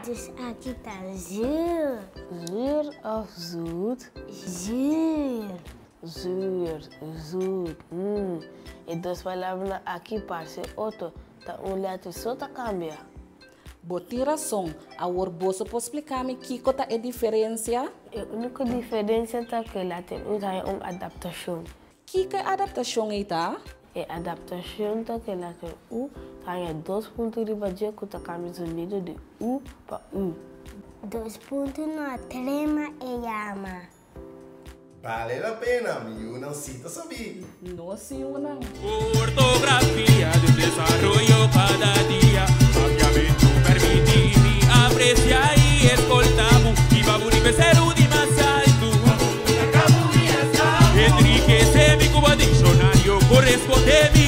Dus aki ta zuur. Zuur of zoet? Zuur. Zuur, zoet, mm. E dos palabranan aki parse otro, ta un letter so ta kambia. Bo tin rason. Awor boso por spliká mi kiko ta e diferensia? E úniko diferensia ta ku e letter u ta haña un adaptashon. Kiko e adaptashon ei ta? E adaptashon ta ku e letter u ta haña dos punto riba dje ku ta kambia zonido di u pa ü. Dos punto no trema e yama. Bale la pena, mi yunan sí ta sabí. Nos yunan. Ortografia di un desaroyo kada dia. Papiamentu permití mi apresiá i eskoltá bo i pa bo riba e seru di mas altu. Enrikesé mi ku bo dikshonario, korespondé mi.